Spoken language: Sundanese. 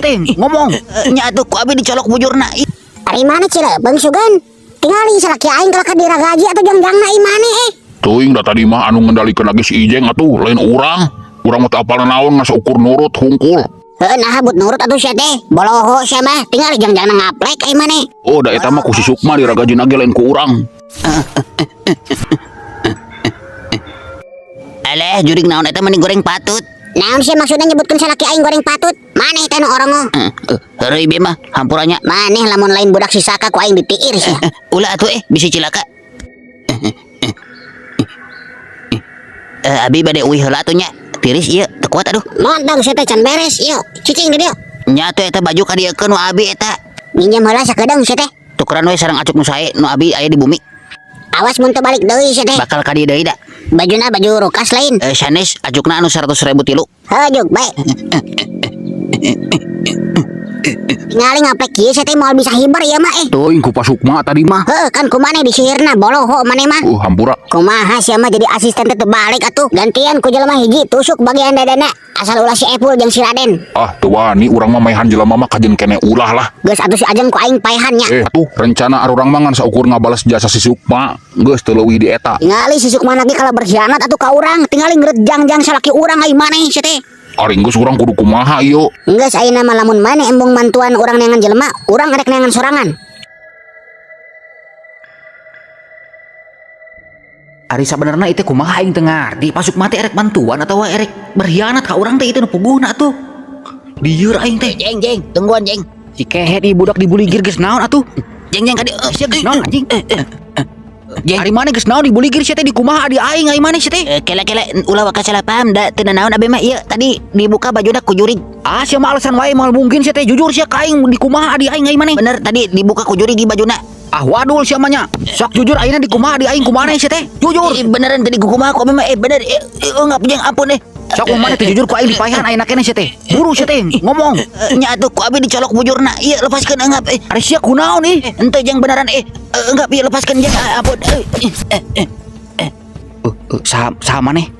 Teh ngomong. Nya atuh ku abi dicolok bujurna. Ih, Ari maneh cilebeung sugan? Tingali salaki aing kalau ka diragaji atuh jangjangna ieu maneh eh. Teuing da tadi mah anu ngendalikeun lagi si Ijeng atuh lain urang. Urang mah teu apal naon ngan saukur nurut hungkul. Heuh nah but nurut atuh sia teh. Boloho sia mah tingali jangjangna ngaplek ai maneh. Oh da eta mah ku si Sukma diragajina ge lain ku urang. Aleh jurig naon eta meni goreng patut. Naon sih maksudna nyebutkeun salaki aing goreng patut? Maneh teh nu orongo. Heureuy bieu mah hampura nya. Maneh lamun lain budak si Saka ku aing ditiir sia. Ulah atuh bisi cilaka. Abi bade uih heula atuh nya. Tiris ieu teu kuat aduh. Montong sia teh can beres ieu. Cicing di dieu. Nya atuh eta baju kadieukeun nu abi eta. Minjem heula sakedeung sia teh. Tukeran we sareng acuk nu sae nu abi aya di bumi. Awas mun teu balik deui sia teh. Bakal ka dieu deui da. Bajuna baju rukas lain. Sanes acukna anu 100.000 tilu. Heuh juk bae. Tingali ngaplek kieu sia teh moal bisa hiber ieu mah eh. Teuing ku Pak Sukma tadi mah. Heuh kan ku maneh disihirna boloho maneh mah. Hampura. Kumaha sia mah jadi asisten teh teu balik atuh. Gantian ku jelema hiji tusuk bagian dadana. Asal ulah si Epul jeung si Raden. Ah teu wani urang mah maehan jelema mah kajen kene ulah lah. Geus atuh si Ajeng ku aing paehan nya. Tuh rencana arurang mah ngan saukur ngabales jasa si Sukma geus teu leuwih di eta. Tingali si Sukma lagi kalau berkhianat atuh ka urang. Tingali ngerejang-jang salaki urang ai maneh sia teh. Ari geus urang kudu kumaha ieu? Geus ayeuna mah lamun maneh embung mantuan urang neangan jelema, urang arek neangan sorangan. Ari sabenerna itu kumaha aing teu ngarti. Pak Sukma teh erek bantuan atawa erek berkhianat ka urang teh itu nu puguhna atuh. Lieur aing teh. Jeng jeng, tungguan jeng. Si kehed ieu budak dibuligir geus naon atuh? Jeng jeng kadi. Sia geus naon anjing? Jeng. Ari maneh geus naon dibuligir sia teh di kumaha adi aing ai maneh sia teh? Kela kela ulah waka salah paham da teu naon abi mah ieu tadi dibuka bajuna ku jurig. Ah sia mah alasan wae moal mungkin sia teh jujur sia ka aing di kumaha adi aing ai maneh. Bener tadi dibuka ku jurig bajuna. Ah wadul sia mah nya. Sok jujur ayeuna di kumaha adi aing kumaneh sia teh? Jujur. Beneran tadi kumaha ku abi mah bener enggak jeng ampun eh. Sok mun maneh teu jujur ku aing dipaehan ayeuna keneh sia teh. Buru sia teh ngomong. Nya atuh ku abi dicolok bujurna. Ieu lepaskeun enggap eh. Ari sia kunaon ih? Henteu jeng beneran enggap ieu lepaskeun jeng ampun. Saha saha maneh?